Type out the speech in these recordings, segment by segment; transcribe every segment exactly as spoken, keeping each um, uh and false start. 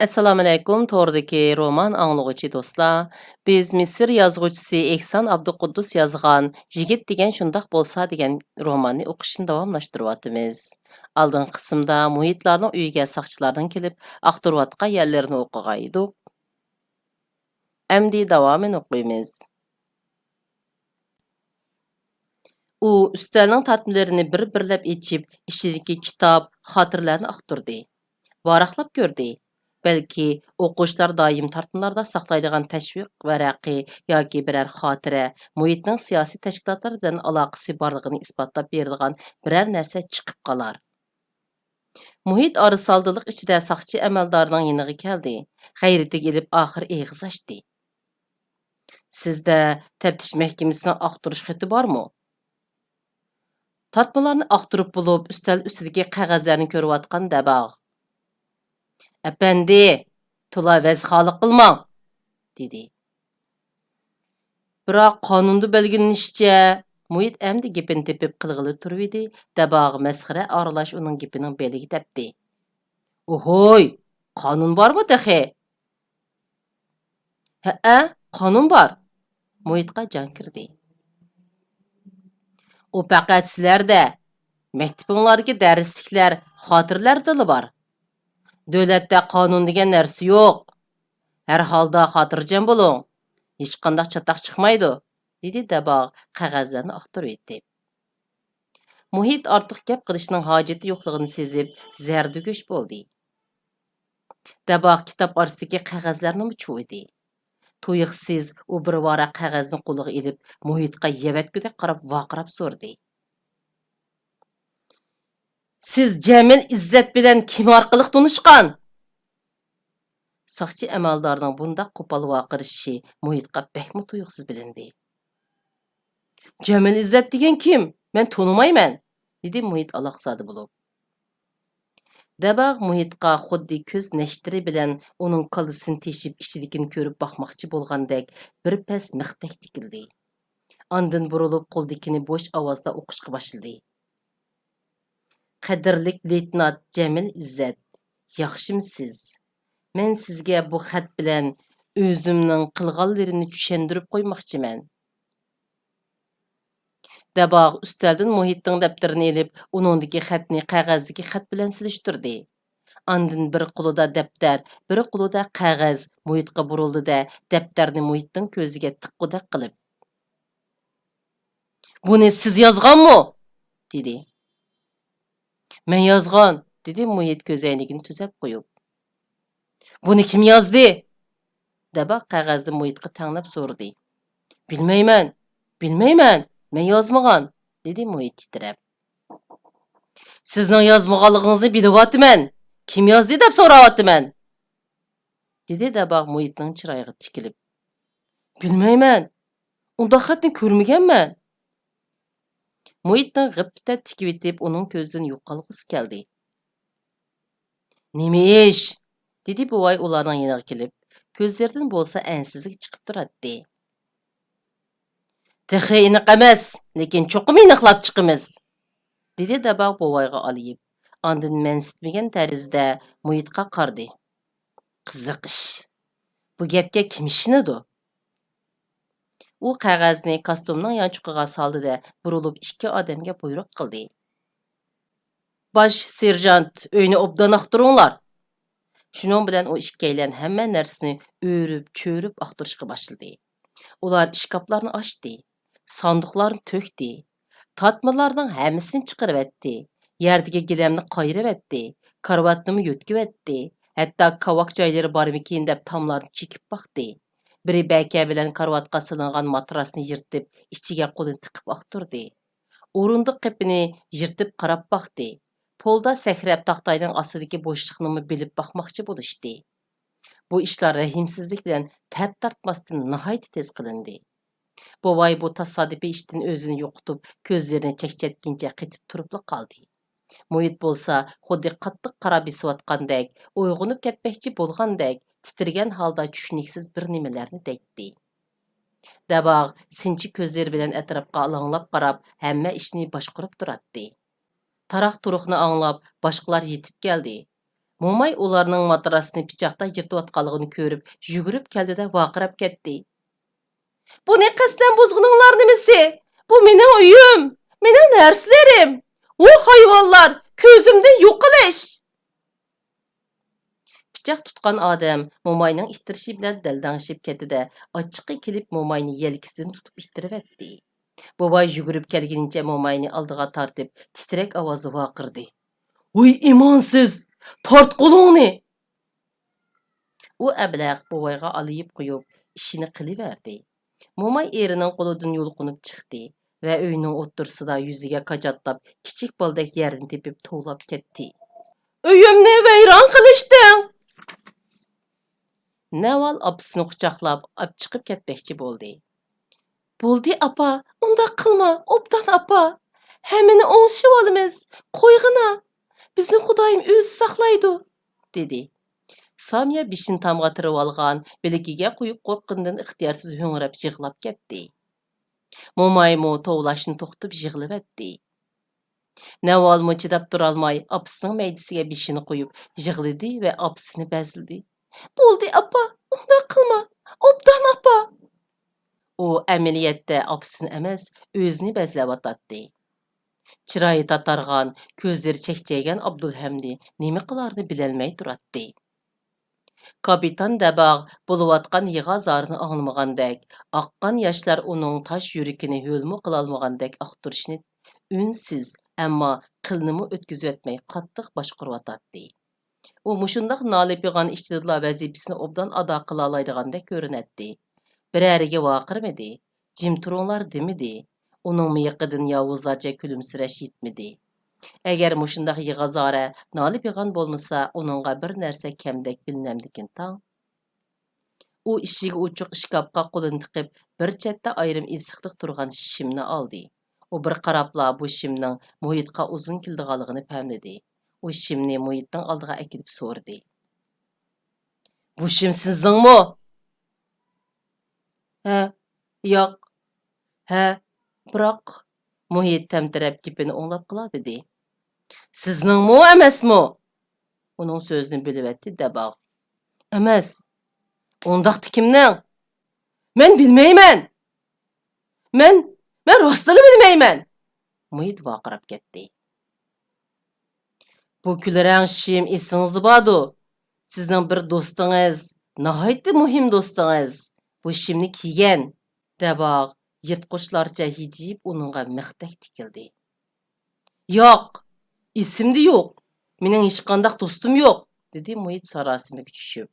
ئەسسالامۇئەلەيكۇم، توردىكى رومان ئاڭلىغۇچى دوستلار. بىز مىسىر يازغۇچىسى ئېھسان ئابدۇقۇددۇس يازغان يىگىت دېگەن شۇنداق بولسا دېگەن روماننى ئوقۇشنى داۋاملاشتۇرۇۋاتىمىز. ئالدىنقى قىسىمدا مۇھىتلارنىڭ ئۆيىگە ساقچىلاردىن كېلىپ ئاختۇرۇۋاتقان يەرلىرىنى ئوقۇغان ئىدۇق. ئەمدى داۋامىنى ئوقۇيمىز. ئۇ ئۈستەلنىڭ تارتمىلىرىنى بىر-بىرلەپ ئېچىپ، ئىچىدىكى كىتاب، خاتىرىلەرنى ئاختۇردى. ۋاراقلاپ كۆردى. بەلكى ئوقۇغۇچىلار دائىم تارتمىلاردا ساقلايدىغان تەشۋىق ۋەرەقى ياكى بىرەر خاتىرە، مۇھىتنىڭ سىياسىي تەشكىلاتلار بىلەن ئالاقىسى بارلىقىنى ئىسپاتلاپ بېرىدىغان بىرەر نەرسە چىقىپ قالار. مۇھىت ئارىسالدىلىق ئىچىدە ساقچى ئەمەلدارنىڭ يېنىغا كەلدى. غەيرىتىگە ئېلىپ ئاخىر ئېغىز ئاچتى. سىزدە تەپتىش مەھكىمىسىنىڭ ئاختۇرۇش خېتى بارمۇ؟ تارتمىلارنى ئاختۇرۇپ بولۇپ، ئۈستەل ئۈستىدىكى قەغەزلەرنى كۆرۈۋاتقان دەباغ. ئەپەندى، تولا ۋەزخالىق قىلماڭ، دېدى. بىراق قانۇندا بەلگىلىنىشىچە، مۇھىت ئەمدى گېپىنى تېپىپ قىلغىلى تۇرۇۋىدى، دەباغ مەسخىرە ئارىلاش ئۇنىڭ گېپىنىڭ بېلىگە تەپتى. ئوھوي، قانۇن بارمۇ تېخى؟ ھەئە، قانۇن بار. مۇھىتقا جان كىردى. ئۇ پەقەت سىلەردە، مەكتىپىڭلاردىكى دەرسلىكلەر، خاتىرىلەردىلا بار. دۆلەتتە قانۇن دېگەن نەرسە يوق. ھەر ھالدا خاتىرجەم بولۇڭ. ھېچقانداق چاتاق چىقمايدۇ، دېدى دەباغ قەغەزلەرنى ئاختۇرۇۋېتىپ. مۇھىت ئارتۇق گەپ قىلىشنىڭ ھاجىتى يوقلۇقىنى سېزىپ، زەردىگۆش بولدى. دەباغ كىتاب ئارىسىدىكى قەغەزلەرنىمۇ چۇۋىدى. تۇيۇقسىز ئۇ بىر ۋاراق قەغەزنى قولىغا ئېلىپ، مۇھىتقا يەۋەتكۈدەك قاراپ ۋارقىراپ سورىدى. سىز جەمىل ئىززەت بىلەن كىم ئارقىلىق تونۇشقان؟ ساقچى ئەمەلدارنىڭ بۇنداق قوپال ۋارقىرىشى مۇھىتقا بەكمۇ تۇيۇقسىز بىلىندى. جەمىل ئىززەت دېگەن كىم؟ مەن تونۇمايمەن، دېدى مۇھىت ئالاقزادە بولۇپ. دەباغ مۇھىتقا خۇددى كۆز نەشتىرى بىلەن ئۇنىڭ كاللىسىنى تېشىپ ئىچىدىكىنى كۆرۈپ باقماقچى بولغاندەك بىر پەس مىختەك تىكىلدى. ئاندىن بۇرۇلۇپ قولىدىكىنى بوش ئاۋازدا ئوقۇشقا باشلىدى. قەدىرلىك لېيتېنانت جەمىل ئىززەت، ياخشىمۇسىز؟ مەن سىزگە بۇ خەت بىلەن ئۆزۈمنىڭ قىلغانلىرىمنى چۈشەندۈرۈپ قويماقچىمەن. دەباغ ئۈستەلدىن مۇھىتنىڭ دەپتىرىنى ئېلىپ، ئۇنىڭدىكى خەتنى قەغەزدىكى خەت بىلەن سېلىشتۇردى. ئاندىن بىر قولىدا دەپتەر، بىر قولىدا قەغەز مۇھىتقا بۇرۇلدى-دە، دەپتەرنى مۇھىتنىڭ كۆزىگە تىققۇدەك قىلىپ، بۇنى سىز يازغانمۇ؟ دېدى. مەن يازغان، دېدى مۇھىت كۆزەينىكىنى تۈزەپ قويۇپ. بۇنى كىم يازدى؟ دەباغ قەغەزنى مۇھىتقا تەڭلەپ سورىدى. بىلمەيمەن، بىلمەيمەن، مەن يازمىغان، دېدى مۇھىت تىترەپ. سىزنىڭ يازمىغانلىقىڭىزنى بىلىۋاتىمەن، كىم يازدى دەپ سوراۋاتىمەن، دېدى دەباغ مۇھىتنىڭ چىرايىغا تىكىلىپ. بىلمەيمەن، ئۇنداق خەتنى كۆرمىگەنمەن. مۇھىتنىڭ غىپپىتە تىكىۋېتىپ ئۇنىڭ كۆزىدىن يوقالغۇسى كەلدى. نېمە ئىش؟ دېدى بوۋاي ئۇلارنىڭ يېنىغا كېلىپ، كۆزلىرىدىن بولسا ئەنسىزلىك چىقىپ تۇراتتى. تېخى ئېنىق ئەمەس، لېكىن چوقۇم ئېنىقلاپ چىقىمىز، دېدى دەباغ بوۋايغا ئالىيىپ. ئاندىن مەنسىتمىگەن تەرزدە مۇھىتقا قارىدى. قىزىق ئىش. بۇ گەپكە كىم ئىشىنىدۇ؟ ئۇ قەغەزنى كاستيۇمنىڭ يانچۇقىغا سالدى-دە، بۇرۇلۇپ ئىككى ئادەمگە بۇيرۇق قىلدى. باش سېرژانت، ئۆينى ئوبدان ئاختۇرۇڭلار! شۇنىڭ بىلەن ئۇ ئىككىيلەن ھەممە نەرسىنى ئۆرۈپ-چۆرۈپ ئاختۇرۇشقا باشلىدى. ئۇلار ئىشكاپلارنى ئاچتى، ساندۇقلارنى تۆكتى، تارتمىلارنىڭ ھەممىسىنى چىقىرىۋەتتى، يەردىكى گىلەمنى قايرىۋەتتى، كارىۋاتنىمۇ يۆتكىۋەتتى، ھەتتا كاۋاك جايلىرى بارمىكىن دەپ تاملارنى چېكىپ باقتى. بىرى بەكە بىلەن كارىۋاتقا سېلىنغان ماتراسنى يىرتىپ، ئىچىگە قولىنى تىقىپ ئاختۇردى. ئورۇندۇق قېپىنى يىرتىپ قاراپ باقتى. پولدا سەكرەپ تاختاينىڭ ئاستىدىكى بوشلۇقنىمۇ بىلىپ باقماقچى بولۇشتى. بۇ ئىشلار رەھىمسىزلىك بىلەن تەپ تارتماستىن ناھايىتى تېز قىلىندى. بوۋاي بۇ تاسادىپىي ئىشتىن ئۆزىنى يوقىتىپ، كۆزلىرىنى چەكچەتكىنىچە قېتىپ تۇرۇپلا قالدى. مۇھىت بولسا خۇددى قاتتىق قارا بېسىۋاتقاندەك، ئويغىنىپ كەتمەكچى بولغاندەك، تىترىگەن ھالدا چۈشىنىكسىز بىر نېمىلەرنى دەيتتى. دەباغ سىنچى كۆزلىرى بىلەن ئەتراپقا ئالاڭلاپ قاراپ، ھەممە ئىشنى باشقۇرۇپ تۇراتتى. تاراق-تۇرۇقنى ئاڭلاپ، باشقىلار يېتىپ كەلدى. موماي ئۇلارنىڭ ماتراسنى پىچاقتا يىرتىۋاتقانلىقىنى كۆرۈپ، يۈگۈرۈپ كەلدى-دە، ۋارقىراپ كەتتى. بۇنى قەستەن بۇزغىنىڭلار نېمىسى؟ بۇ مېنىڭ ئۆيۈم، مېنىڭ نەرسىلىرىم. ۋۇ ھايۋانلار، كۆزۈمدىن يوقىلىش! پىچاق تۇتقان ئادەم موماينىڭ ئىتتىرىشى بىلەن دەلدەڭشىپ كەتتى-دە، ئاچچىقى كېلىپ موماينى يەلكىسىدىن تۇتۇپ ئىتتىرىۋەتتى. بوۋاي يۈگۈرۈپ كەلگىنىچە موماينى ئالدىغا تارتىپ، تىترەك ئاۋازدا ۋارقىرىدى. ۋوي ئىمانسىز! تارت قولۇڭنى! ئۇ ئەبلەخ بوۋايغا ئالىيىپ قويۇپ، ئىشىنى قىلىۋەردى. موماي ئېرىنىڭ قولىدىن يۇلقۇنۇپ چىقتى ۋە ئۆينىڭ ئوتتۇرىسىدا يۈزىگە كاجاتلاپ، كىچىك بالىدەك يەردىن تېپىپ توۋلاپ كەتتى. ئۆيۈمنى ۋەيران قىلىشتىڭ! نەۋال ئاپىسىنى قۇچاقلاپ، ئاپچىقىپ كەتمەكچى بولدى. بولدى ئاپا، ئۇنداق قىلما، ئوبدان ئاپا. ھەممىنى ئوڭشىۋالىمىز، قويغىنا. بىزنى خۇدايىم ئۆزى ساقلايدۇ، دېدى. سامىيە بېشىنى تامغا تىرىۋالغان، بىلىكىگە قويۇپ قورققىنىدىن ئىختىيارسىز ھۆڭرەپ يىغلاپ كەتتى. مومايمۇ توۋلاشنى توختىتىپ يىغلىۋەتتى. نەۋالمۇ چىداپ تۇرالماي، ئاپىسىنىڭ مەيدىسىگە بېشىنى قويۇپ يىغلىدى ۋە ئاپىسىنى بەزلىدى. بولدى ئاپا، ئۇنداق قىلما، ئوبدان ئاپا! ئۇ ئەمەلىيەتتە ئاپىسىنى ئەمەس، ئۆزىنى بەزلەۋاتاتتى. چىرايى تاتارغان، كۆزلىرى چەكچەيگەن ئابدۇلھەمدى نېمە قىلارىنى بىلەلمەي تۇراتتى. كاپىتان دەباغ بولۇۋاتقان يىغا-زارنى ئاڭلىمىغاندەك، ئاققان ياشلار ئۇنىڭ تاش يۈرىكىنى ھۆلمۇ قىلالمىغاندەك ئاقتۇرۇشنى ئۈنسىز، ئەمما قىلنىمۇ ئۆتكۈزۈۋەتمەي قاتتىق باشقۇرۇۋاتاتتى. ئۇ مۇشۇنداق نالە-پىغان ئىچىدىلا ۋەزىپىسىنى ئوبدان ئادا قىلالايدىغاندەك كۆرۈنەتتى. بىرەرىگە ۋارقىرىمىدى، جىم تۇرۇڭلار دېمىدى. ئۇنىڭ مىيىقىدىن ياۋۇزلارچە كۈلۈمسىرەش يىتمىدى. ئەگەر مۇشۇنداق يىغا-زارە، نالە-پىغان بولمىسا، ئۇنىڭغا بىر نەرسە كەمدەك بىلىنەمدىكىن تاڭ؟ ئۇ ئىشىكى ئوچۇق ئىشكاپقا قولىنى تىقىپ، بىر چەتتە ئايرىم ئېسىقلىق تۇرغان شىمنى ئالدى. ئۇ بىر قاراپلا بۇ شىمنىڭ مۇھىتقا ئۇزۇن كېلىدىغانلىقىنى پەملىدى. ئۇ شىمنى مۇھىتنىڭ ئالدىغا ئەكېلىپ سورىدى. بۇ شىم سىزنىڭمۇ؟ ھە، ياق، ھە، بىراق. مۇھىت تەمتىرەپ گېپىنى ئوڭلاپ قىلالمىدى. سىزنىڭمۇ ئەمەسمۇ؟ ئۇنىڭ سۆزىنى بۆلۈۋەتتى دەباغ. ئەمەس. ئۇنداقتا كىمنىڭ؟ مەن بىلمەيمەن. مەن، مەن راستلا بىلمەيمەن. مۇھىت ۋارقىراپ كەتتى. بۇ كۈلرەڭ شىم ئېسىڭىزدە باردۇ؟ سىزنىڭ بىر دوستىڭىز، ناھايىتى مۇھىم دوستىڭىز بۇ شىمنى كىيگەن. دەباغ يىرتقۇچلارچە ھىجىيىپ ئۇنىڭغا مىختەك تىكىلدى. ياق، ئېسىمدە يوق. مېنىڭ ھېچقانداق دوستۇم يوق، دېدى مۇھىت ساراسىمىگە چۈشۈپ.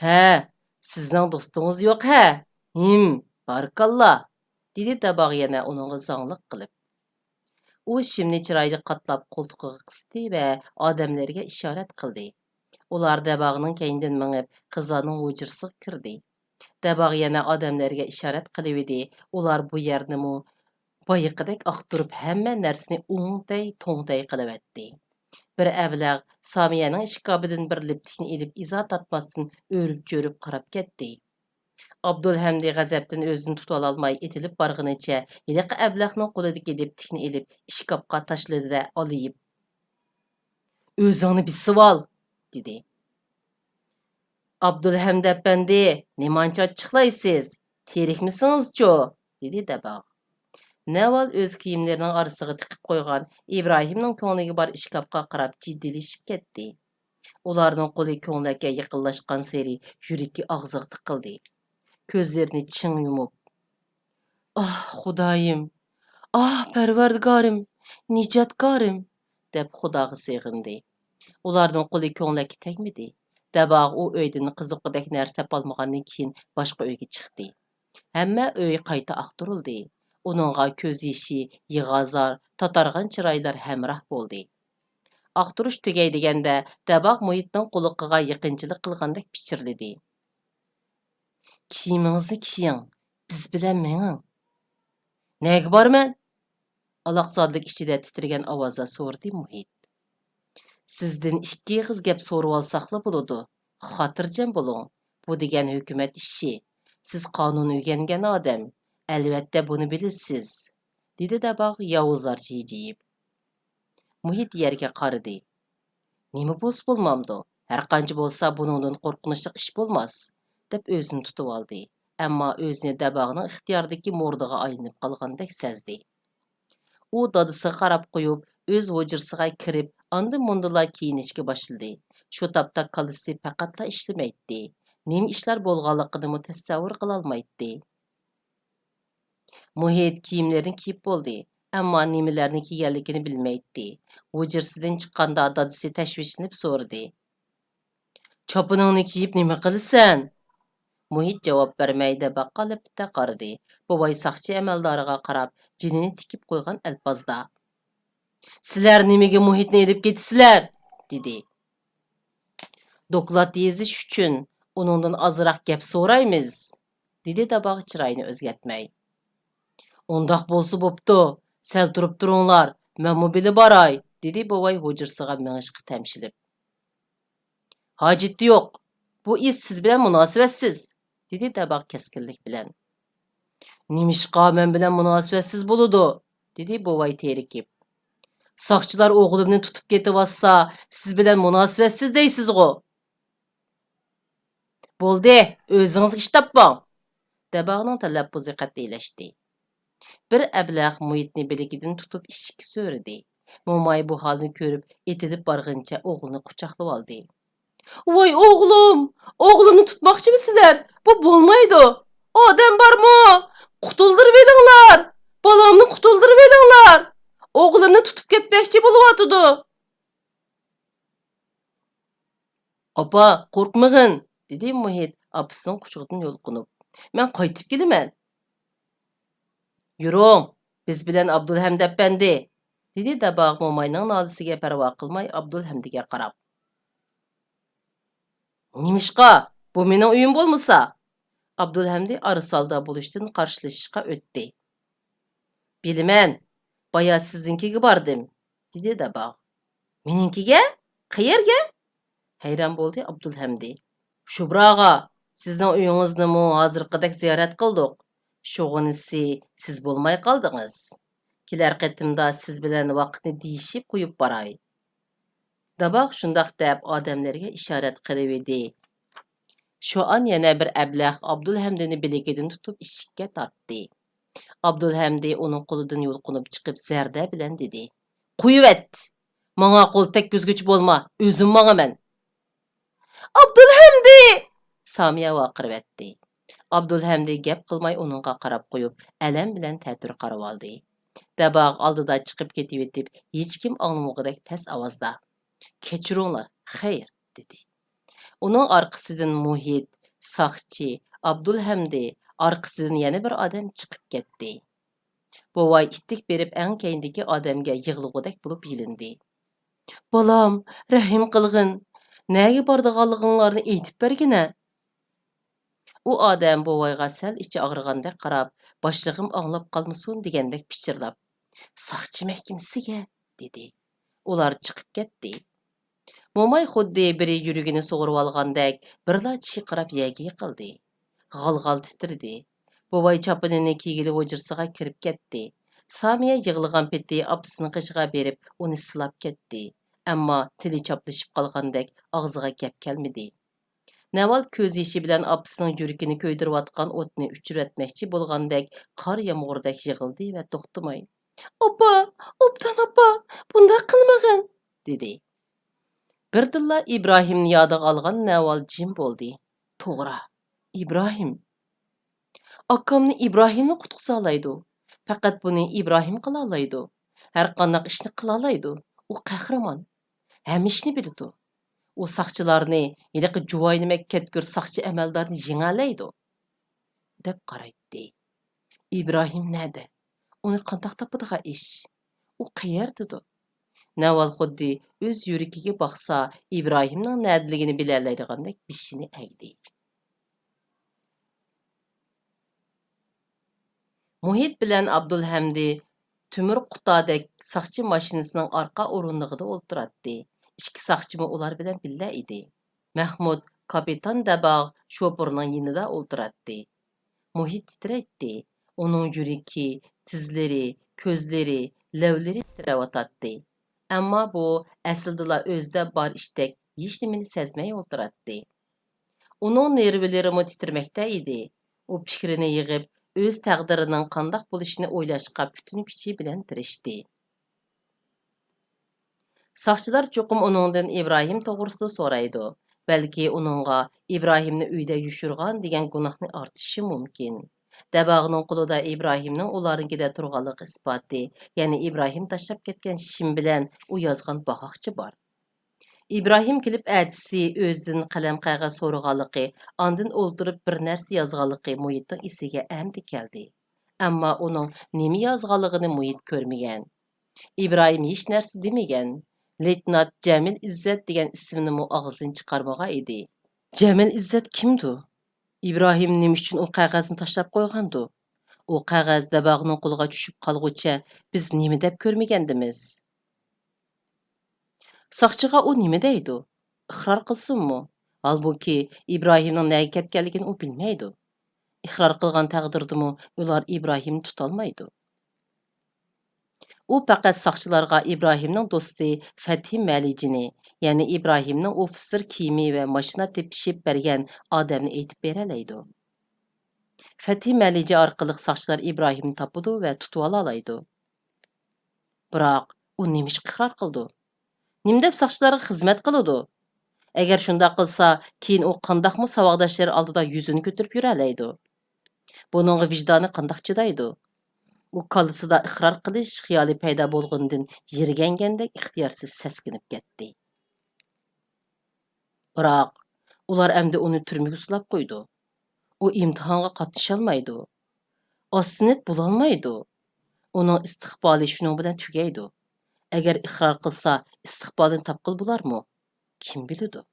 ھە، سىزنىڭ دوستىڭىز يوق ھە؟ ھىم، بارىكاللا، دېدى دەباغ يەنە ئۇنىڭغا زاڭلىق قىلىپ. ئۇ شىمنى چىرايلىق قاتلاپ قولتۇقىغا قىستى ۋە ئادەملەرگە ئىشارەت قىلدى. ئۇلار دەباغنىڭ كەينىدىن مېڭىپ، قىزلارنىڭ ھۇجرىسىغا كىردى. دەباغ يەنە ئادەملەرگە ئىشارەت قىلىۋىدى، ئۇلار بۇ يەرنىمۇ بايىقىدەك ئاختۇرۇپ، ھەممە نەرسىنى ئوڭتەي-توڭتەي قىلىۋەتتى. بىر ئەبلەخ سامىيەنىڭ ئىشكاپىدىن بىر لىپتىكنى ئېلىپ، ئىزا تارتماستىن ئۆرۈپ-چۆرۈپ قاراپ كەتتى. ئابدۇلھەمدى غەزەپتىن ئۆزىنى تۇتالالماي ئېتىلىپ بارغىنىچە، ھېلىقى ئەبلەخنىڭ قولىدىكى لىپتىكنى ئېلىپ، ئىشكاپقا تاشلىدى-دە، ئالىيىپ، ئۆزۈڭنى بېسىۋال، دېدى. ئابدۇلھەمدى ئەپەندى، نېمانچە ئاچچىقلايسىز؟ تېرىكمىسىڭىزچۇ؟ دېدى دەباغ. نەۋال ئۆز كىيىملىرىنىڭ ئارىسىغا تىقىپ قويغان ئىبراھىمنىڭ كۆڭلىگە بار ئىشكاپقا قاراپ جىددىيلىشىپ كەتتى. ئۇلارنىڭ قولى كۆڭلەككە يېقىنلاشقانسېرى يۈرىكى ئاغزىغا تىقىلدى. كۆزلىرىنى چىڭ يۇمۇپ، ئاھ، خۇدايىم! ئاھ، پەرۋەردىگارىم! نىجاتكارىم! دەپ خۇداغا سېغىندى. ئۇلارنىڭ قولى كۆڭلەككە تەگمىدى. دەباغ ئۇ ئۆيدىن قىزىققۇدەك نەرسە تاپالمىغاندىن كېيىن باشقا ئۆيگە چىقتى. ھەممە ئۆي قايتا ئاختۇرۇلدى. ئۇنىڭغا كۆز يېشى، يىغا-زار، تاتارغان چىرايلار ھەمراھ بولدى. ئاختۇرۇش تۈگەي دېگەندە، دەباغ مۇھىتنىڭ قۇلىقىغا يېقىنچىلىق قىلغاندەك پىچىرلىدى. كىيىمىڭىزنى كىيىڭ، بىز بىلەن مېڭىڭ. نەگە بارىمەن؟ ئالاقزادىلىك ئىچىدە تىترىگەن ئاۋازدا سورىدى مۇھىت. سىزدىن ئىككى ئېغىز گەپ سورىۋالساقلا بولىدۇ. خاتىرجەم بولۇڭ. بۇ دېگەن ھۆكۈمەت ئىشى. سىز قانۇن ئۆگەنگەن ئادەم. ئەلۋەتتە بۇنى بىلىسىز، دېدى دەباغ ياۋۇزلارچە ھىجىيىپ. مۇھىت يەرگە قارىدى. نېمە بولسا بولمامدۇ؟ ھەرقانچە بولسا بۇنىڭدىن قورقۇنچلۇق ئىش بولماس، دەپ ئۆزىنى تۇتۇۋالدى. ئەمما ئۆزىنى دەباغنىڭ ئىختىيارىدىكى مورىدىغا ئايلىنىپ قالغاندەك سەزدى. ئۇ دادىسىغا قاراپ قويۇپ، ئۆز ھۇجرىسىغا كىرىپ، ئاندىن مۇندىلا كىيىنىشكە باشلىدى. شۇ تاپتا كاللىسى پەقەتلا ئىشلىمەيتتى. نېمە ئىشلار بولغانلىقىنىمۇ تەسەۋۋۇر قىلالمايتتى. مۇھىت كىيىملىرىنى كىيىپ بولدى، ئەمما نېمىلەرنى كىيگەنلىكىنى بىلمەيتتى. ھۇجرىسىدىن چىققاندا دادىسى تەشۋىشلىنىپ سورىدى: «چاپىنىڭنى كىيىپ نېمە قىلىسەن؟» مۇھىت جاۋاب بەرمەي دەباغقا لەپپىدە قارىدى. بوۋاي ساقچى ئەمەلدارىغا قاراپ جېنىنى تىكىپ قويغان ئەلپازدا: «سىلەر نېمىگە مۇھىتنى ئېلىپ كېتىسىلەر؟» دېدى. «دوكلات يېزىش ئۈچۈن ئۇنىڭدىن ئازراق گەپ سورايمىز»، دېدى دەباغ چىرايىنى ئۆزگەرتمەي. «ئۇنداق بولسا بوپتۇ، سەل تۇرۇپ تۇرۇڭلار، مەنمۇ بىللە باراي»، دېدى بوۋاي ھۇجرىسىغا مېڭىشقا تەمشىلىپ. «ھاجىتى يوق، بۇ ئىش سىز بىلەن مۇناسىۋەتسىز»، دېدى دەباغ كەسكىنلىك بىلەن. «نېمىشقا مەن بىلەن مۇناسىۋەتسىز بولىدۇ؟» دېدى بوۋاي تېرىكىپ. «ساقچىلار ئوغلۇمنى تۇتۇپ كېتىۋاتسا، سىز بىلەن مۇناسىۋەتسىز دەيسىزغۇ؟» «بولدى، ئۆزىڭىزگە ئىش تاپماڭ!» دەباغنىڭ تەلەپپۇزى قەتئىيلەشتى. بىر ئەبلەخ مۇھىتنى بىلىكىدىن تۇتۇپ ئىشىككە سۆرىدى. موماي بۇ ھالنى كۆرۈپ، ئېتىلىپ بارغىنىچە ئوغلىنى قۇچاقلىۋالدى. «ۋاي ئوغلۇم! ئوغلۇمنى تۇتماقچىمۇ سىلەر؟ بۇ بولمايدۇ! ئادەم بارمۇ؟ قۇتۇلدۇرۇۋېلىڭلار! بالامنى قۇتۇلدۇرۇۋېلىڭلار! ئوغلۇمنى تۇتۇپ كەتمەكچى بولۇۋاتىدۇ!» «ئاپا، قورقمىغىن!» دېدى مۇھىت ئاپىسىنىڭ قۇچىقىدىن يۇلقۇنۇپ. «مەن قايتىپ كېلىمەن.» «يۈرۈڭ، بىز بىلەن ئابدۇلھەمدى ئەپەندى!» دېدى دەباغ موماينىڭ نالىسىگە پەرۋا قىلماي ئابدۇلھەمدىگە قاراپ. «نېمىشقا؟ بۇ مېنىڭ ئۆيۈم بولمىسا؟» ئابدۇلھەمدى ئارىسالدا بولۇشتىن قارشىلىشىشقا ئۆتتى. «بىلىمەن، بايا سىزنىڭكىگە باردىم.» دېدى دەباغ. «مېنىڭكىگە؟ قەيەرگە؟» ھەيران بولدى ئابدۇلھەمدى. «شۇبراغا، سىزنىڭ ئۆيىڭىزنىمۇ ھازىرقىدەك زىيارەت قىلدۇق. شۇغىنىسى سىز بولماي قالدىڭىز. كېلەر قېتىمدا سىز بىلەن ۋاقىتنى دېيىشىپ قويۇپ باراي.» دەباغ شۇنداق دەپ ئادەملەرگە ئىشارەت قىلىۋىدى. شۇ ئان يەنە بىر ئەبلەخ ئابدۇلھەمدىنى بىلىكىدىن تۇتۇپ ئىشىككە تارتتى. ئابدۇلھەمدى ئۇنىڭ قولىدىن يۇلقۇنۇپ چىقىپ زەردە بىلەن دېدى: «قويۇۋەت! ماڭا قول تەگكۈزگۈچى بولما، ئۆزۈم ماڭىمەن.» «ئابدۇلھەمدى!» سامىيە ۋارقىرىۋەتتى. ئابدۇلھەمدى گەپ قىلماي ئۇنىڭغا قاراپ قويۇپ، ئەلەم بىلەن تەتۈر قارىۋالدى. دەباغ ئالدىدا چىقىپ كېتىۋېتىپ، ھېچكىم ئاڭلىمىغۇدەك پەس ئاۋازدا: «كەچۈرۈڭلار، خەير!» دېدى. ئۇنىڭ ئارقىسىدىن مۇھىت، ساقچى، ئابدۇلھەمدى، ئارقىسىدىن يەنە بىر ئادەم چىقىپ كەتتى. بوۋاي ئىتتىك بېرىپ ئەڭ كەينىدىكى ئادەمگە يىغلىغۇدەك بولۇپ يېلىندى. «بالام، رەھىم قىلغىن، نەگە بارىدىغانلىقىڭلارنى ئېيتىپ بەرگىنە.» ئۇ ئادەم بوۋايغا سەل ئىچى ئاغرىغاندەك قاراپ، «باشلىقىم ئاڭلاپ قالمىسۇن» دېگەندەك پىچىرلاپ، «ساقچى مەھكىمىسىگە» دېدى. ئۇلار چىقىپ كەتتى. موماي خۇددى بىرى يۈرىكىنى سۇغۇرۇۋالغاندەك بىرلا چىرقىراپ يەرگە يىقىلدى. غال-غال تىترىدى. بوۋاي چاپىنىنى كىيگىلى ھۇجرىسىغا كىرىپ كەتتى. سامىيە يىغلىغان پېتى ئاپىسىنىڭ قېشىغا بېرىپ ئۇنى سىلاپ كەتتى. ئەمما تىلى چاپلىشىپ قالغاندەك ئاغزىغا گەپ كەلمىدى. نەۋال كۆز يېشى بىلەن ئاپىسىنىڭ يۈرىكىنى كۆيدۈرۈۋاتقان ئوتنى ئۆچۈرۈۋەتمەكچى بولغاندەك قار يامغۇردەك يىغلىدى ۋە توختىماي، «ئاپا، ئوبدان ئاپا، بۇنداق قىلمىغىن!» دېدى. بىردىنلا ئىبراھىمنى يادىغا ئالغان نەۋال جىم بولدى. توغرا، ئىبراھىم. ئاكامنى ئىبراھىملا قۇتقۇزالايدۇ. پەقەت بۇنى ئىبراھىم قىلالايدۇ. ھەرقانداق ئىشنى قىلالايدۇ. ئۇ قەھرىمان. ھەممە ئىشنى بىلىدۇ. ئۇ ساقچىلارنى، ھېلىقى جۇۋاينىمەك كەتكۈر ساقچى ئەمەلدارنى يېڭەلەيدۇ، دەپ قارايتتى. ئىبراھىم نەدە؟ ئۇنى قانداق تاپىدىغان ئىش؟ ئۇ قەيەردىدۇ؟ نەۋال خۇددى ئۆز يۈرىكىگە باقسا، ئىبراھىمنىڭ نەدىلىكىنى بىلەلەيدىغاندەك بېشىنى ئەگدى. مۇھىت بىلەن ئابدۇلھەمدى تۆمۈر قۇتادەك ساقچى ماشىنىسىنىڭ ئارقا ئورۇندۇقىدا ئولتۇراتتى. ئىككى ساقچىمۇ ئۇلار بىلەن بىللە ئىدى. مەھمۇت، كاپىتان دەباغ شوپۇرنىڭ يېنىدا ئولتۇراتتى. مۇھىت تىترەيتتى. ئۇنىڭ يۈرىكى، تىزلىرى، كۆزلىرى، لەۋلىرى تىترەۋاتاتتى. ئەمما بۇ ئەسلىدىلا ئۆزىدە بار ئىشتەك ھېچنېمىنى سەزمەي ئولتۇراتتى. ئۇنىڭ نېرۋىلىرىمۇ تىترىمەكتە ئىدى. ئۇ پىكرىنى يىغىپ، ئۆز تەقدىرىنىڭ قانداق بولۇشىنى ئويلاشقا پۈتۈن كۈچى بىلەن تىرىشتى. ساقچىلار چوقۇم ئۇنىڭدىن ئىبراھىم توغرىسىدا سورايدۇ. بەلكى ئۇنىڭغا ئىبراھىمنى ئۆيدە يوشۇرغان دېگەن گۇناھنى ئارتىشى مۇمكىن. دەباغنىڭ قولىدا ئىبراھىمنىڭ ئۇلارنىڭكىدە تۇرغانلىقى ئىسپاتى، يەنى ئىبراھىم تاشلاپ كەتكەن شىم بىلەن ئۇ يازغان باغاقچە بار. ئىبراھىم كېلىپ ئەتىسى ئۆزىدىن قەلەم قەغەز سورىغانلىقى، ئاندىن ئولتۇرۇپ بىر نەرسە يازغانلىقى مۇھىتنىڭ ئېسىگە ئەمدى كەلدى. ئەمما ئۇنىڭ نېمە يازغانلىقىنى مۇھىت كۆرمىگەن. ئىبراھىم ھېچ نەرسە دېمىگەن. لېيتېنانت جەمىل ئىززەت دېگەن ئىسىمنىمۇ ئاغزىدىن چىقارمىغان ئىدى. جەمىل ئىززەت كىمدۇ؟ ئىبراھىم نېمە ئۈچۈن ئۇ قەغەزنى تاشلاپ قويغاندۇ؟ ئۇ قەغەز دەباغنىڭ قولىغا چۈشۈپ قالغۇچە بىز نېمە دەپ كۆرمىگەندىمىز؟ ساقچىغا ئۇ نېمە دەيدۇ؟ ئىقرار قىلسۇنمۇ؟ ھالبۇكى، ئىبراھىمنىڭ نەگە كەتكەنلىكىنى ئۇ بىلمەيدۇ. ئىقرار قىلغان تەقدىردىمۇ ئۇلار ئىبراھىمنى تۇتالمايدۇ. ئۇ پەقەت ساقچىلارغا ئىبراھىمنىڭ دوستى فەتھى مەلىجىنى، يەنى ئىبراھىمنىڭ ئوفىتسېر كىيىمى ۋە ماشىنا تېپىشىپ بەرگەن ئادەمنى ئېيتىپ بېرەلەيدۇ. فەتھى مەلىجى ئارقىلىق ساقچىلار ئىبراھىمنى تاپىدۇ ۋە تۇتۇۋالالايدۇ. بىراق، ئۇ نېمىشقا ئىقرار قىلىدۇ؟ نېمە دەپ ساقچىلارغا خىزمەت قىلىدۇ؟ ئەگەر شۇنداق قىلسا، كېيىن ئۇ قانداقمۇ ساۋاقداشلىرى ئالدىدا يۈزىنى كۆتۈرۈپ يۈرەلەيدۇ؟ بۇنىڭغا ۋىجدانى قانداق چىدايدۇ؟ ئۇ كاللىسىدا ئىقرار قىلىش خىيالى پەيدا بولغىنىدىن يىرگەنگەندەك ئىختىيارسىز سەسكىنىپ كەتتى. بىراق، ئۇلار ئەمدى ئۇنى تۈرمىگە سولاپ قويىدۇ. ئۇ ئىمتىھانغا قاتنىشالمايدۇ. ئاسسىمېلات بولالمايدۇ. ئۇنىڭ ئىستىقبالى شۇنىڭ بىلەن تۈگەيدۇ. ئەگەر ئىقرار قىلسا، ئىستىقبالىنى تاپقىلى بولارمۇ؟ كىم بىلىدۇ؟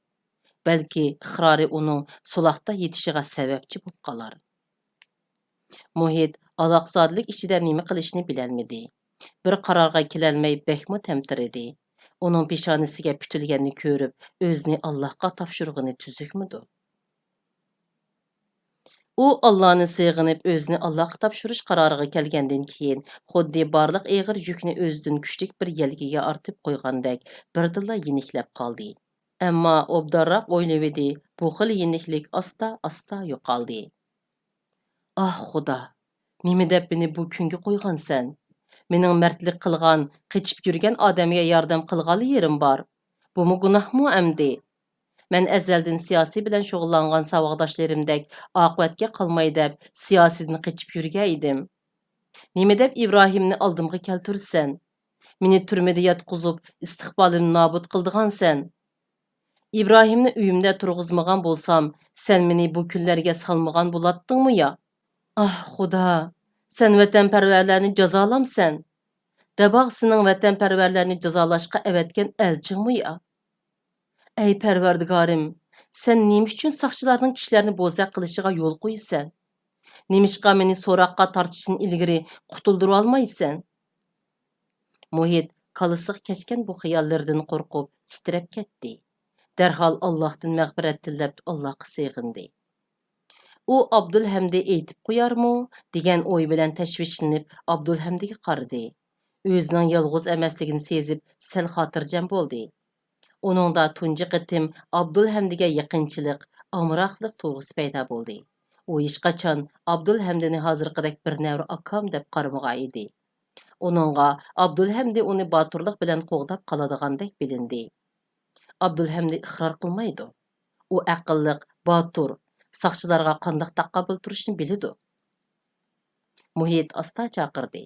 بەلكى ئىقرارى ئۇنىڭ سولاقتا يېتىشىغا سەۋەبچى بولۇپ قالار. مۇھىت ئالاقزادىلىك ئىچىدە نېمە قىلىشنى بىلەلمىدى. بىر قارارغا كېلەلمەي بەكمۇ تەمتىرىدى. ئۇنىڭ پېشانىسىگە پۈتۈلگەننى كۆرۈپ، ئۆزىنى ئاللاھقا تاپشۇرغىنى تۈزۈكمىدۇ؟ ئۇ ئاللانى سېغىنىپ، ئۆزىنى ئاللاغا تاپشۇرۇش قارارىغا كەلگەندىن كېيىن، خۇددى بارلىق ئېغىر يۈكنى ئۆزىدىن كۈچلۈك بىر يەلكىگە ئارتىپ قويغاندەك، بىردىنلا يېنىكلەپ قالدى. ئەمما ئوبدانراق ئويلىۋىدى، بۇ خىل يېنىكلىك ئاستا-ئاستا يوقالدى. ئاھ، خۇدا! نېمە دەپ مېنى بۇ كۈنگە قويغانسەن؟ مېنىڭ مەردلىك قىلغان، قېچىپ يۈرگەن ئادەمگە ياردەم قىلغانلا يېرىم بار. بۇمۇ گۇناھمۇ ئەمدى؟ مەن ئەزەلدىن سىياسىي بىلەن شۇغۇللانغان ساۋاقداشلىرىمدەك ئاقىۋەتكە قالماي دەپ سىياسىيدىن قېچىپ يۈرگەن ئىدىم. نېمە دەپ ئىبراھىمنى ئالدىمغا كەلتۈرىسەن؟ مېنى تۈرمىدە ياتقۇزۇپ، ئىستىقبالىمنى نابۇت قىلىدىغانسەن. ئىبراھىمنى ئۆيۈمدە تۇرغۇزمىغان بولسام، سەن مېنى بۇ كۈنلەرگە سالمىغان بولاتتىڭمۇ يا؟ ئاھ، خۇدا، سەن ۋەتەنپەرۋەرلەرنى جازالامسەن؟ دەباغ سېنىڭ ۋەتەنپەرۋەرلەرنى جازالاشقا ئەۋەتكەن ئەلچىڭمۇ يا؟ ئەي پەرۋەردىگارىم، سەن نېمە ئۈچۈن ساقچىلارنىڭ كىشىلەرنى بوزەك قىلىشىغا يول قويىسەن؟ نېمىشقا مېنى سوراققا تارتىشتىن ئىلگىرى قۇتۇلدۇرۇۋالمايسەن؟ مۇھىت كاللىسىغا كەچكەن بۇ خىياللىرىدىن قورقۇپ تىترەپ كەتتى. دەرھال ئاللاھتىن مەغپىرەت تىلەپ ئاللاغا سېغىندى. ئۇ ئابدۇلھەمدى ئېيتىپ قويارمۇ دېگەن ئوي بىلەن تەشۋىشلىنىپ ئابدۇلھەمدىگە قارىدى. ئۆزىنىڭ يالغۇز ئەمەسلىكىنى سېزىپ سەل خاتىرجەم بولدى. ئۇنىڭدا تۇنجى قېتىم ئابدۇلھەمدىگە يېقىنچىلىق، ئامراقلىق تۇيغۇسى پەيدا بولدى. ئۇ ھېچقاچان ئابدۇلھەمدىنى ھازىرقىدەك بىر نەۋرە ئاكام دەپ قارىمىغان ئىدى. ئۇنىڭغا ئابدۇلھەمدى ئۇنى باتۇرلۇق بىلەن قوغداپ قالىدىغاندەك بىلىندى. ئابدۇلھەمدى ئىقرار قىلمايدۇ. ئۇ ئەقىللىق، باتۇر، ساقچىلارغا قانداق تاقابىل تۇرۇشنى بىلىدۇ. مۇھىت ئاستا چاقىردى.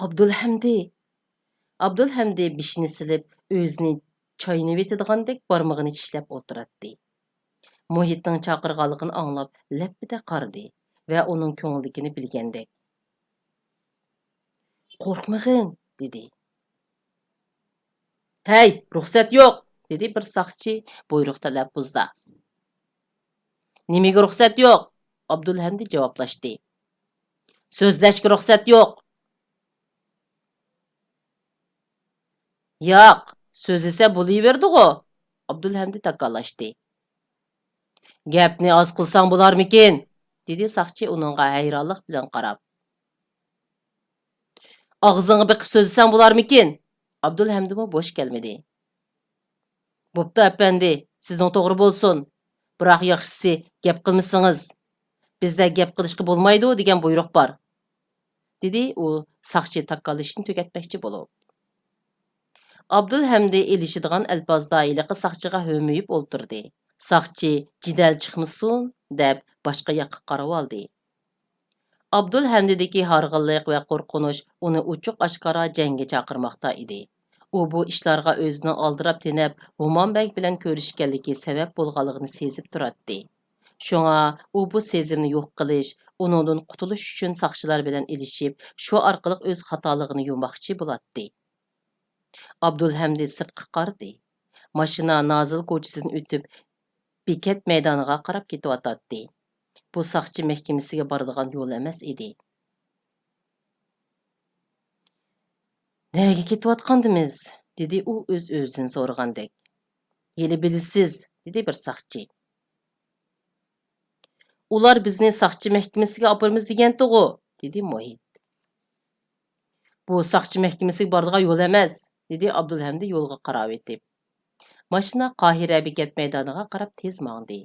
ئابدۇلھەمدى! ئابدۇلھەمدى بېشىنى سېلىپ، ئۆزىنى چاينىۋېتىدىغاندەك بارمىقىنى چىشلەپ ئولتۇراتتى. مۇھىتنىڭ چاقىرغانلىقىنى ئاڭلاپ، لەپپىدە قارىدى ۋە ئۇنىڭ كۆڭلىدىكىنى بىلگەندەك، قورقمىغىن، دېدى. ھەي، رۇخسەت يوق! دېدى بىر ساقچى بۇيرۇق تەلەپپۇزدا. نېمىگە رۇخسەت يوق؟ ئابدۇلھەمدى جاۋابلاشتى. سۆزلەشكە رۇخسەت يوق! ياق، سۆزلىسە بولۇۋېرىدىغۇ، ئابدۇلھەمدى تاكالاشتى. گەپنى ئاز قىلساڭ بولارمىكىن؟ دېدى ساقچى ئۇنىڭغا ھەيرانلىق بىلەن قاراپ. ئاغزىڭغا بېقىپ سۆزلىسەڭ بولارمىكىن؟ ئابدۇلھەمدىمۇ بوش كەلمىدى. بوپتۇ، ئەپەندى، سىزنىڭ توغرا بولسۇن. بىراق ياخشىسى، گەپ قىلمىسىڭىز. بىزدە گەپ قىلىشقا بولمايدۇ دېگەن بۇيرۇق بار، دېدى ئۇ ساقچى تاكاللىشىشنى تۈگەتمەكچى بولۇپ. ئابدۇلھەمدى ئېلىشىدىغان ئەلپازدا ھېلىقى ساقچىغا ھۆمۈيۈپ ئولتۇردى. ساقچى جېدەل چىقمىسۇن دەپ باشقا ياققا قارىۋالدى. ئابدۇلھەمدىدىكى ھارغىنلىق ۋە قورقۇنچ ئۇنى ئوچۇق-ئاشكارا جەڭگە چاقىرماقتا ئىدى. ئۇ بۇ ئىشلارغا ئۆزىنىڭ ئالدىراپ تېنەپ، ھومان بەگ بىلەن كۆرۈشكەنلىكى سەۋەب بولغانلىقىنى سېزىپ تۇراتتى. شۇڭا ئۇ بۇ سېزىمنى يوق قىلىش، ئۇنىڭدىن قۇتۇلۇش ئۈچۈن ساقچىلار بىلەن ئېلىشىپ، شۇ ئارقىلىق ئۆز خاتالىقىنى يۇماقچى بولاتتى. ئابدۇلھەمدى سىرتقا قارىدى. ماشىنا نازىل كوچىسىدىن ئۆتۈپ، بېكەت مەيدانىغا قاراپ كېتىۋاتاتتى. بۇ ساقچى مەھكىمىسىگە بارىدىغان يول ئەمەس ئىدى. «نەگە كېتىۋاتقاندىمىز؟» دېدى ئۇ ئۆز-ئۆزىدىن سورىغاندەك. «ھېلى بىلىسىز»، دېدى بىر ساقچى. «ئۇلار بىزنى ساقچى مەھكىمىسىگە ئاپىرىمىز دېگەنتىغۇ؟» دېدى موھىت. «بۇ ساقچى مەھكىمىسىگە بارىدىغان يول ئەمەس»، دېدى ئابدۇلھەمدى يولغا قاراۋېتىپ. ماشىنا قاھىرە بېكەت مەيدانىغا قاراپ تېز ماڭدى.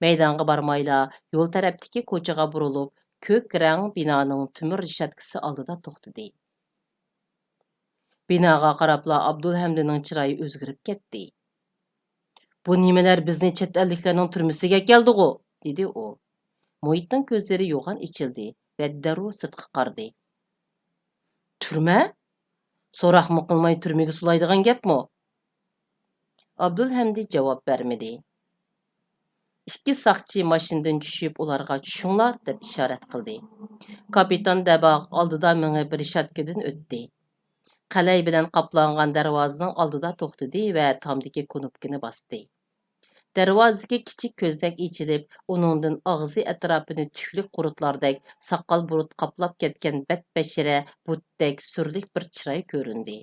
مەيدانغا بارمايلا، يول تەرەپتىكى كوچىغا بۇرۇلۇپ، كۆك رەڭ بىنانىڭ تۆمۈر رېشاتكىسى ئالدىدا توختىدى. بىناغا قاراپلا ئابدۇلھەمدىنىڭ چىرايى ئۆزگىرىپ كەتتى. «بۇ نېمىلەر بىزنى چەت ئەللىكلەرنىڭ تۈرمىسىگە ئەكەلدىغۇ؟» دېدى ئۇ. موھىتنىڭ كۆزلىرى يوغان ئېچىلدى ۋە دەررۇ سىرتقا قارىدى. «تۈرمە؟ سوراقمۇ قىلماي تۈرمىگە سولايدىغان گەپمۇ؟» ئابدۇلھەمدى جاۋاب بەرمىدى. ئىككى ساقچى ماشىنىدىن چۈشۈپ، ئۇلارغا «چۈشۈڭلار» دەپ ئىشارەت قىلدى. كاپىتان دەباغ ئالدىدا مېڭىپ رېشاتكىدىن ئۆتتى. قەلەي بىلەن قاپلانغان دەرۋازىنىڭ ئالدىدا توختىدى ۋە تامدىكى كۇنۇپكىنى باستى. دەرۋازىدىكى كىچىك كۆزنەك ئېچىلىپ، ئۇنىڭدىن ئاغزى ئەتراپىنى تۈكلۈك قۇرتلاردەك، ساقال-بۇرۇت قاپلاپ كەتكەن بەتبەشىرە بۇتتەك سۈرلۈك بىر چىراي كۆرۈندى.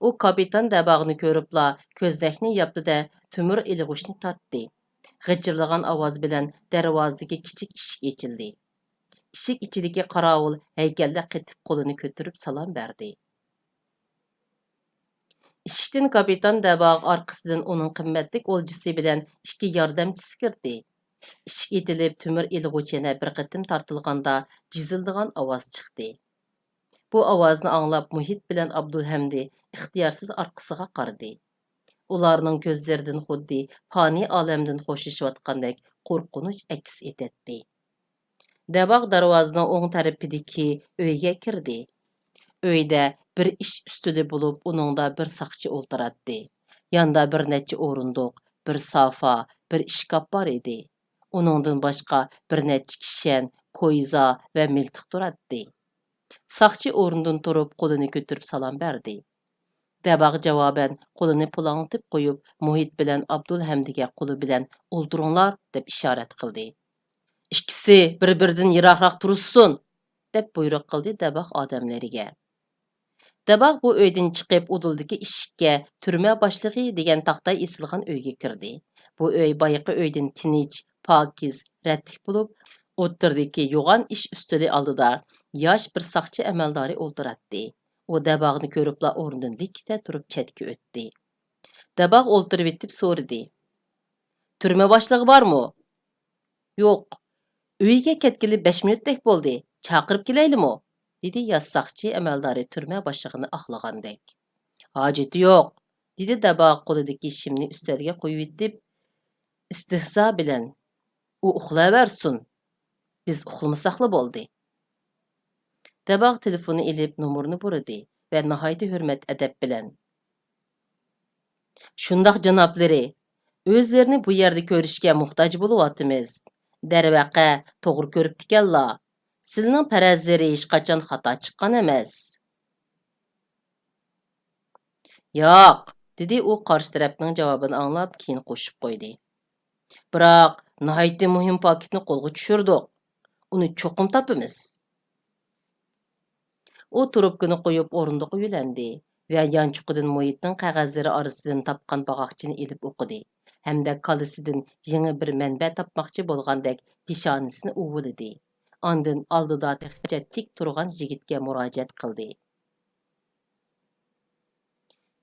ئۇ كاپىتان دەباغنى كۆرۈپلا، كۆزنەكنى ياپتى-دە، تۆمۈر ئىلغۇچنى تارتتى. غىچىرلىغان ئاۋاز بىلەن دەرۋازىدىكى كىچىك ئىشىك ئېچىلدى. ئىشىك ئىچىدىكى قاراۋۇل ھەيكەلدەك قېتىپ قولىنى كۆتۈرۈپ سالام بەردى. ئىشىكتىن كاپىتان دەباغ، ئارقىسىدىن ئۇنىڭ قىممەتلىك ئولجىسى بىلەن ئىككى ياردەمچىسى كىردى. ئىشىك ئېتىلىپ، تۆمۈر ئىلغۇچ يەنە بىر قېتىم تارتىلغاندا، جىزىلدىغان ئاۋاز چىقتى. بۇ ئاۋازنى ئاڭلاپ، مۇھىت بىلەن ئابدۇلھەمدى ئىختىيارسىز ئارقىسىغا قارىدى. ئۇلارنىڭ كۆزلىرىدىن خۇددى پانىي ئالەمدىن خوشلىشىۋاتقاندەك قورقۇنچ ئەكس ئېتەتتى. دەباغ دەرۋازىنىڭ ئوڭ تەرىپىدىكى ئۆيگە كىردى. ئۆيدە بىر ئىش ئۈستىلى بولۇپ، ئۇنىڭدا بىر ساقچى ئولتۇراتتى. ياندا بىر نەچچە ئورۇندۇق، بىر سافا، بىر ئىشكاپ بار ئىدى. ئۇنىڭدىن باشقا بىر نەچچە كىشەن، كويزا ۋە مىلتىق تۇراتتى. ساقچى ئورنىدىن تۇرۇپ، قولىنى كۆتۈرۈپ سالام بەردى. دەباغ جاۋابەن قولىنى پۇلاڭلىتىپ قويۇپ، مۇھىت بىلەن ئابدۇلھەمدىگە قولى بىلەن «ئولتۇرۇڭلار» دەپ ئىشارەت قىلدى. «ئىككىسى بىر-بىرىدىن يىراقراق تۇرۇشسۇن!» دەپ بۇيرۇق قىلدى دەباغ ئادەملىرىگە. دەباغ بۇ ئۆيدىن چىقىپ، ئۇدۇلدىكى ئىشىككە «تۈرمە باشلىقى» دېگەن تاختاي ئېسىلغان ئۆيگە كىردى. بۇ ئۆي بايىقى ئۆيدىن تىنچ، پاكىز، رەتلىك بولۇپ، ئوتتۇرىدىكى يوغان ئىش ئۈستىلى ئالدىدا ياش بىر ساقچى ئەمەلدارى ئولتۇراتتى. ئۇ دەباغنى كۆرۈپلا ئورنىدىن لىككىدە تۇرۇپ چەتكە ئۆتتى. دەباغ ئولتۇرۇۋېتىپ سورىدى: «تۈرمە باشلىقى بارمۇ؟» «يوق. ئۆيىگە كەتكىلى بەش مىنۇتتەك بولدى. چاقىرىپ كېلەيلىمۇ؟» دېدى ياش ساقچى ئەمەلدارى تۈرمە باشلىقىنى ئاقلىغاندەك. «ھاجىتى يوق»، دېدى دەباغ قولىدىكى شىمنى ئۈستەلگە قويۇۋېتىپ ئىستىھزا بىلەن. «ئۇ ئۇخلاۋەرسۇن. بىز ئۇخلىمىساقلا بولدى.» دەباغ تېلېفوننى ئېلىپ نومۇرنى بۇرىدى ۋە ناھايىتى ھۆرمەت-ئەدەپ بىلەن: «شۇنداق، جانابلىرى، ئۆزلىرىنى بۇ يەردە كۆرۈشكە موھتاج بولۇۋاتىمىز. دەرۋەقە، توغرا كۆرۈپتىكەنلا. سىلىنىڭ پەرەزلىرى ھېچقاچان خاتا چىققان ئەمەس.» «ياق»، دېدى ئۇ قارشى تەرەپنىڭ جاۋابىنى ئاڭلاپ، كېيىن قوشۇپ قويدى: «بىراق، ناھايىتى مۇھىم پاكىتنى قولغا چۈشۈردۇق. ئۇنى چوقۇم تاپىمىز.» ئۇ تۇرۇپكىنى قويۇپ، ئورۇندۇققا يۆلەندى ۋە يانچۇقىدىن مۇھىتنىڭ قەغەزلىرى ئارىسىدىن تاپقان باغاقچىنى ئېلىپ ئوقۇدى ھەمدە كاللىسىدىن يېڭى بىر مەنبە تاپماقچى بولغاندەك پېشانىسىنى ئۇۋىلىدى. ئاندىن ئالدىدا تېخىچە تىك تۇرغان يىگىتكە مۇراجىئەت قىلدى.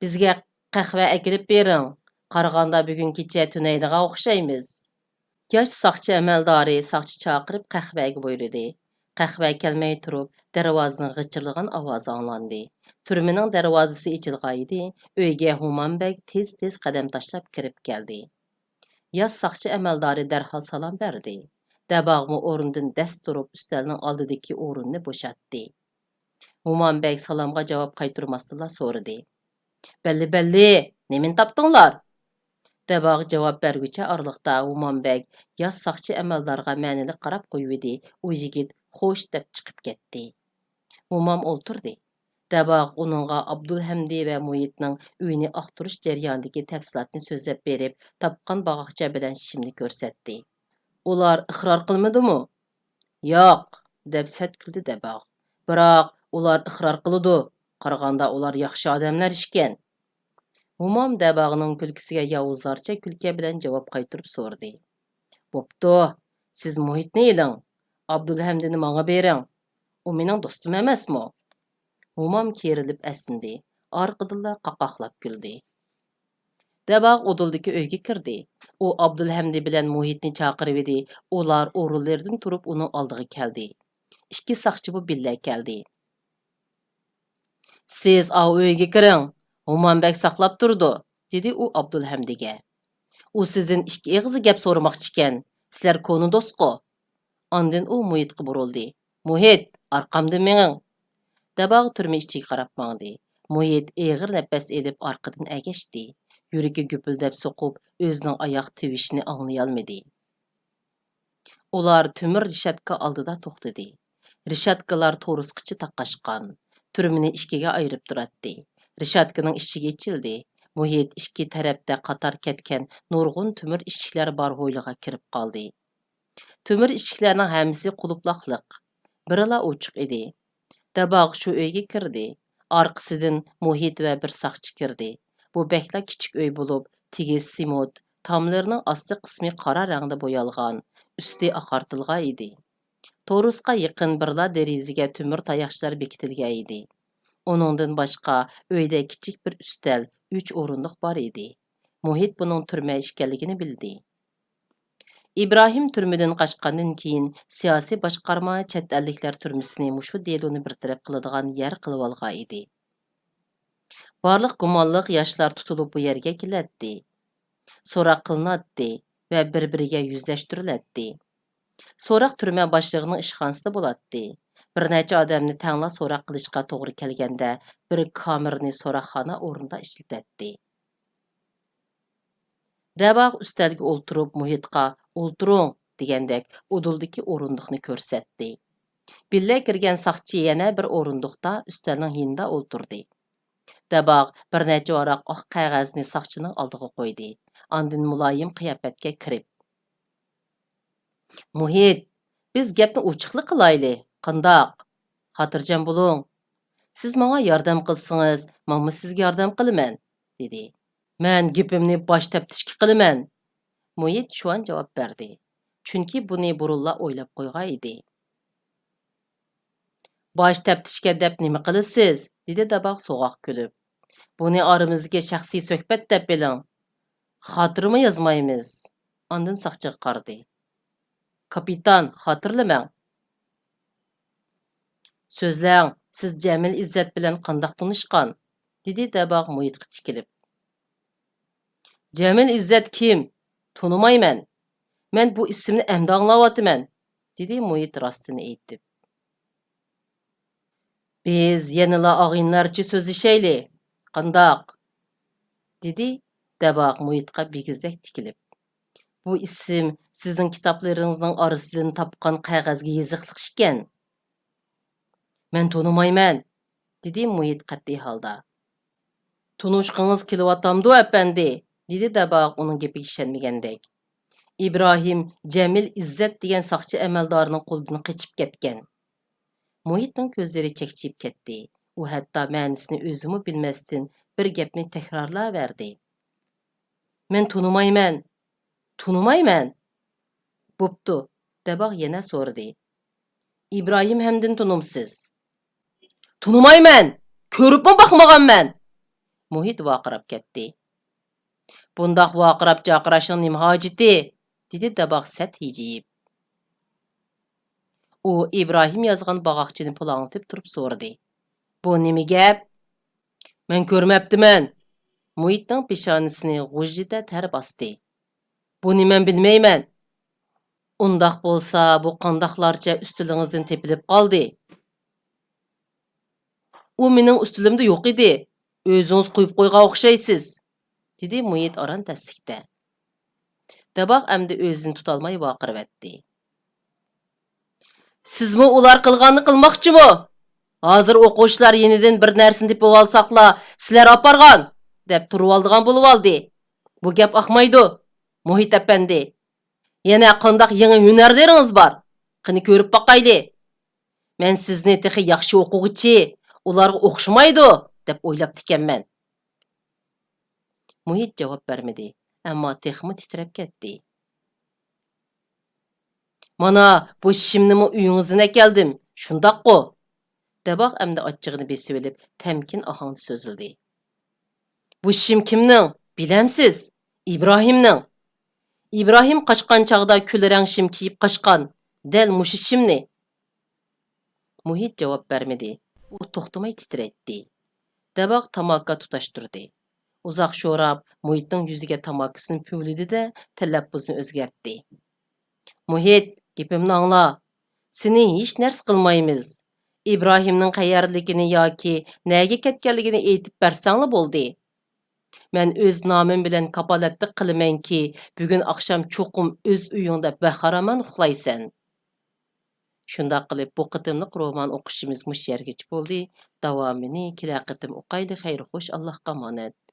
بىزگە قەھۋە ئەكېلىپ بېرىڭ، قارىغاندا بۈگۈن كېچە تۈنەيدىغان ئوخشايمىز. ياش ساقچى ئەمەلدارى ساقچى چاقىرىپ قەھۋەگە بۇيرۇدى. قەھۋە كەلمەي تۇرۇپ، دەرۋازىنىڭ غىچىرلىغان ئاۋازى ئاڭلاندى. تۈرمىنىڭ دەرۋازىسى ئېچىلغانىدى، ئۆيگە ھۇمان بەگ تېز-تېز قەدەم تاشلاپ كىرىپ كەلدى. ياش ساقچى ئەمەلدارى دەرھال سالام بەردى. دەباغمۇ ئورنىدىن دەس تۇرۇپ، ئۈستەلنىڭ ئالدىدىكى ئورۇننى بوشاتتى. ھۇمان بەگ سالامغا جاۋاب قايتۇرماستىنلا سورىدى: «بەللى، بەللى، نېمىنى تاپتىڭلار؟» دەباغ جاۋاب بەرگۈچە ئارىلىقتا ھۇمان بەگ ياس ساقچى ئەمەلدارغا مەنىلىك قاراپ قويۇۋىدى، ئۇ يىگىت خوش دەپ چىقىپ كەتتى. ھۇمام ئولتۇردى. دەباغ ئۇنىڭغا ئابدۇلھەمدى ۋە مۇھىتنىڭ ئۆيىنى ئاختۇرۇش جەريانىدىكى تەپسىلاتنى سۆزلەپ بېرىپ، تاپقان باغاقچە بىلەن شىمنى كۆرسەتتى. «ئۇلار ئىقرار قىلمىدىمۇ؟» «ياق» دەپ سەت كۈلدى دەباغ. «بىراق ئۇلار ئىقرار قىلىدۇ. قارىغاندا ئۇلار ياخشى ئادەملەر ئىكەن.» ھۇمام دەباغنىڭ كۈلكىسىگە ياۋۇزلارچە كۈلكە بىلەن جاۋاب قايتۇرۇپ سورىدى: «بوپتۇ، سىز مۇھىتنى ئېلىڭ، ئابدۇلھەمدىنى ماڭا بېرىڭ، ئۇ مېنىڭ دوستۇم ئەمەسمۇ؟» ھۇمام كېرىلىپ ئەسنىدى، ئارقىدىنلا قاقاقلاپ كۈلدى. دەباغ ئۇدۇلدىكى ئۆيگە كىردى. ئۇ ئابدۇلھەمدى بىلەن مۇھىتنى چاقىرىۋىدى، ئۇلار ئورۇنلىرىدىن تۇرۇپ ئۇنىڭ ئالدىغا كەلدى. ئىككى ساقچىمۇ بىللە كەلدى. «سىز ئاۋۇ ئۆيگە كىرىڭ، ھۇمان بەگ ساقلاپ تۇرىدۇ»، دېدى ئۇ ئابدۇلھەمدىگە. «ئۇ سىزدىن ئىككى ئېغىز گەپ سورىماقچىكەن، سىلەر كونا دوستقۇ؟» ئاندىن ئۇ مۇھىتقا بۇرۇلدى. «مۇھىت، ئارقامدىن مېڭىڭ!» دەباغ تۈرمە ئىچىگە قاراپ ماڭدى. مۇھىت ئېغىر نەپەس ئېلىپ ئارقىدىن ئەگەشتى. يۈرىكى گۈپۈلدەپ سوقۇپ، ئۆزىنىڭ ئاياق تىۋىشىنى ئاڭلىيالمىدى. ئۇلار تۆمۈر رېشاتكا ئالدىدا توختىدى. رېشاتكىلار تورۇسقىچە تاقاشقان. تۈرمىنى ئىككىگە ئايرىپ تۇراتتى. رېشاتكىنىڭ ئىشىكى ئېچىلدى. مۇھىت ئىككى تەرەپتە قاتار كەتكەن نۇرغۇن تۆمۈر ئىشىكلەر بار ھويلىغا كىرىپ قالدى. تۆمۈر ئىشىكلەرنىڭ ھەممىسى قۇلۇپلاقلىق. بىرىلا ئوچۇق ئىدى. دەباغ شۇ ئۆيگە كىردى. ئارقىسىدىن مۇھىت ۋە بىر ساقچى كىردى. بۇ بەكلا كىچىك ئۆي بولۇپ، تېگى سېمونت، تاملىرىنىڭ ئاستى قىسمى قارا رەڭدە بويالغان، ئۈستى ئاقارتىلغان ئىدى. تورۇسقا يېقىن بىرلا دېرىزىگە تۆمۈر تاياقچىلار بېكىتىلگەن ئىدى. ئۇنىڭدىن باشقا، ئۆيدە كىچىك بىر ئۈستەل، ئۈچ ئورۇندۇق بار ئىدى. مۇھىت بۇنىڭ تۈرمە ئىكەنلىكىنى بىلدى. ئىبراھىم تۈرمىدىن قاچقاندىن كېيىن، سىياسىي باشقارما چەت ئەللىكلەر تۈرمىسىنى مۇشۇ دېلونى بىر تەرەپ قىلىدىغان يەر قىلىۋالغان ئىدى. بارلىق گۇمانلىق ياشلار تۇتۇلۇپ بۇ يەرگە كېلەتتى. سوراق قىلىناتتى ۋە بىر-بىرىگە يۈزلەشتۈرۈلەتتى. سوراق تۈرمە باشلىقىنىڭ ئىشخانىسىدا بولاتتى. بىر نەچچە ئادەمنى تەڭلا سوراق قىلىشقا توغرا كەلگەندە، بىر كامېرنى سوراقخانا ئورنىدا ئىشلىتەتتى. دەباغ ئۈستەلگە ئولتۇرۇپ، مۇھىتقا «ئولتۇرۇڭ» دېگەندەك ئۇدۇلدىكى ئورۇندۇقنى كۆرسەتتى. بىللە كىرگەن ساقچى يەنە بىر ئورۇندۇقتا ئۈستەلنىڭ يېنىدا ئولتۇردى. دەباغ بىر نەچچە ۋاراق ئاق قەغەزنى ساقچىنىڭ ئالدىغا قويدى. ئاندىن مۇلايىم قىياپەتكە كىرىپ، «مۇھىت، بىز گەپنى ئوچۇقلا قىلايلى، قانداق؟ خاتىرجەم بولۇڭ. سىز ماڭا ياردەم قىلسىڭىز، مەنمۇ سىزگە ياردەم قىلىمەن»، دېدى. «مەن گېپىمنى باش تەپتىشكە قىلىمەن»، مۇھىت شۇئان جاۋاب بەردى. چۈنكى بۇنى بۇرۇنلا ئويلاپ قويغان ئىدى. «باش تەپتىشكە دەپ نېمە قىلىسىز؟» دېدى دەباغ سوغۇق كۈلۈپ. «بۇنى ئارىمىزدىكى شەخسىي سۆھبەت دەپ بىلىڭ. خاتىرىمۇ يازمايمىز.» ئاندىن ساقچىغا قارىدى. «كاپىتان، خاتىرىلىمەڭ.» «سۆزلەڭ، سىز جەمىل ئىززەت بىلەن قانداق تونۇشقان؟» دېدى دەباغ مۇھىتقا تىكىلىپ. «جەمىل ئىززەت كىم؟ تونۇمايمەن. مەن بۇ ئىسىمنى ئەمدى ئاڭلاۋاتىمەن»، دېدى مۇھىت راستىنى ئېيتىپ. «بىز يەنىلا ئاغىنىلەرچە سۆزلىشەيلى، قانداق؟» دېدى دەباغ مۇھىتقا بىگىزدەك تىكىلىپ. «بۇ ئىسىم سىزنىڭ كىتابلىرىڭىزنىڭ ئارىسىدىن تاپقان قەغەزگە يېزىقلىق ئىكەن.» «مەن تونۇمايمەن»، دېدى مۇھىت قەتئىي ھالدا. «تونۇشقىڭىز كېلىۋاتامدۇ، ئەپەندى؟» دېدى دەباغ ئۇنىڭ گېپىگە ئىشەنمىگەندەك. «ئىبراھىم جەمىل ئىززەت دېگەن ساقچى ئەمەلدارىنىڭ قولىدىن قېچىپ كەتكەن.» مۇھىتنىڭ كۆزلىرى چەكچىيىپ كەتتى. ئۇ ھەتتا مەنىسىنى ئۆزىمۇ بىلمەستىن بىر گەپنى تەكرارلاۋەردى. «مەن تونۇمايمەن.» «تونۇمايمەن.» «بوپتۇ»، دەباغ يەنە سورىدى. «ئىبراھىم ھەمدىنى تونۇمسىز؟» «تونۇمايمەن! كۆرۈپمۇ باقمىغانمەن!» مۇھىت ۋارقىراپ كەتتى. بۇنداق ۋارقىراپ جارقىراشنىڭ نېمە ھاجىتى؟ دېدى دەباغ سەت ھىجىيىپ. ئۇ ئىبراھىم يازغان باغاقچىنى پۇلاڭلىتىپ تۇرۇپ سورىدى. بۇ نېمە گەپ؟ مەن كۆرمەپتىمەن. مۇھىتنىڭ پېشانىسىنى غۇژژىدە تەر باستى. بۇنى مەن بىلمەيمەن. ئۇنداق بولسا، بۇ قانداقلارچە ئۈستىلىڭىزدىن تېپىلىپ قالدى؟ ئۇ مېنىڭ ئۈستىلىمدە يوق ئىدى. ئۆزىڭىز قويۇپ قويغان ئوخشايسىز، دېدى مۇھىت ئاران تەسلىكتە. دەباغ ئەمدى ئۆزىنى تۇتالماي ۋارقىرىۋەتتى. سىزمۇ ئۇلار قىلغاننى قىلماقچىمۇ؟ ھازىر ئوقۇغۇچىلار يېنىدىن بىر نەرسىنى تېپىۋالساقلا، سىلەر ئاپارغان، دەپ تۇرۇۋالىدىغان بولۇۋالدى. بۇ گەپ ئاقمايدۇ، مۇھىت ئەپەندى. يەنە قانداق يېڭى ھۈنەرلىرىڭىز بار؟ قېنى كۆرۈپ باقايلى. مەن سىزنى تېخى ياخشى ئوقۇغۇچى، ئۇلارغا ئوخشىمايدۇ، دەپ ئويلاپتىكەنمەن. مۇھىت جاۋاب بەرمىدى، ئەمما تېخىمۇ تىترەپ كەتتى. مانا، بۇ شىمنىمۇ ئۆيىڭىزدىن ئەكەلدىم، شۇنداققۇ؟ دەباغ ئەمدى ئاچچىقىنى بېسىۋېلىپ، تەمكىن ئاھاڭدا سۆزلىدى. بۇ شىم كىمنىڭ؟ بىلەمسىز؟ ئىبراھىمنىڭ. ئىبراھىم قاچقان چاغدا كۈل رەڭ شىم كىيىپ قاچقان. دەل مۇشۇ شىمنى. مۇھىت جاۋاب بەرمىدى. ئۇ توختىماي تىترەيتتى. دەباغ تاماكا تۇتاشتۇردى. ئۇزاق شوراپ، مۇھىتنىڭ يۈزىگە تاماكىسىنى پۈۋلىدى-دە، تەلەپپۇزنى ئۆزگەرتتى. مۇھىت، گېپىمنى ئاڭلا. سېنى ھېچ نەرسە قىلمايمىز. ئىبراھىمنىڭ قەيەردىلىكىنى ياكى نەگە كەتكەنلىكىنى ئېيتىپ بەرسەڭلا بولدى. مەن ئۆز نامىم بىلەن كاپالەتلىك قىلىمەنكى، بۈگۈن ئاخشام چوقۇم ئۆز ئۆيۈڭدە بەخىرامان ئۇخلايسەن. شۇنداق قىلىپ، بۇ قېتىملىق رومان ئوقۇشىمىز مۇشۇ يەرگىچە بولدى. داۋامىنى كېلەر قېتىم ئوقايلى. خەير خوش، ئاللاھقا ئامانەت.